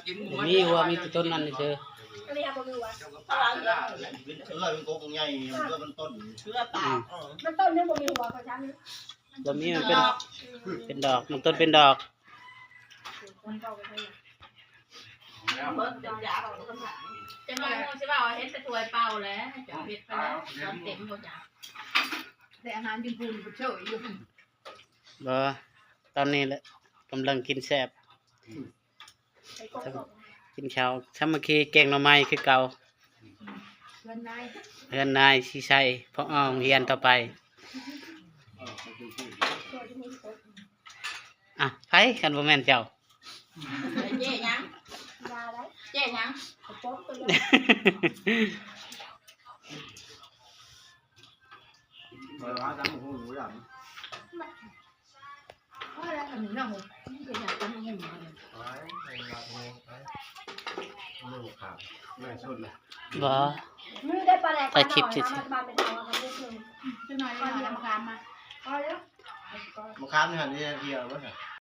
ບໍ່ມີຫົວ ມີແຕ່ຕົ້ນນັ້ນຊື່. ອັນນີ້ຫາບໍ່ມີຫົວ ເອີ ເປັນກົກໃຫຍ່ ເອີ ມັນຕົ້ນ ເຄືອປາກ ອືມ ມັນຕົ້ນຍັງບໍ່ມີຫົວ ເຂົາຊ້ຳ ບໍ່ມີ ມັນເປັນ ເປັນດອກ ມັນຕົ້ນເປັນດອກ. ເບິ່ງຈັກຢາ ຈັກໜ່ອຍຊິວ່າເຮັດແຕ່ຖ້ວຍເປົ່າແຫຼະ ຈະເຮັດໄປແລ້ວ ເຕັມບໍ່ຈັກ ແຕ່ອາຫານຍີ່ປຸ່ນເພິ່ນເຊີຍຢູ່. ບໍ່ ຕອນນີ້ແຫຼະ ກຳລັງກິນແຊບ ກິນເຂົ້າສາມັກຄີ ແກງໜໍ່ໄມ້ຄືເກົ່າ ເຮືອນນາຍ ເຮືອນນາຍສີໄຊ ເພາະອອກໂຮງຮຽນຕໍ່ໄປ. ອ່ະ ໃຜ ຄັນບໍ່ແມ່ນເຈົ້າ? ເຈ້ຫຍັງ? ເຈ້ຫຍັງ? ບໍ່ ຖ່າຍຄລິບຊື່ໆ. ມະຂາມນີ້ຫັ້ນ ເຮັດເທື່ອບໍ່?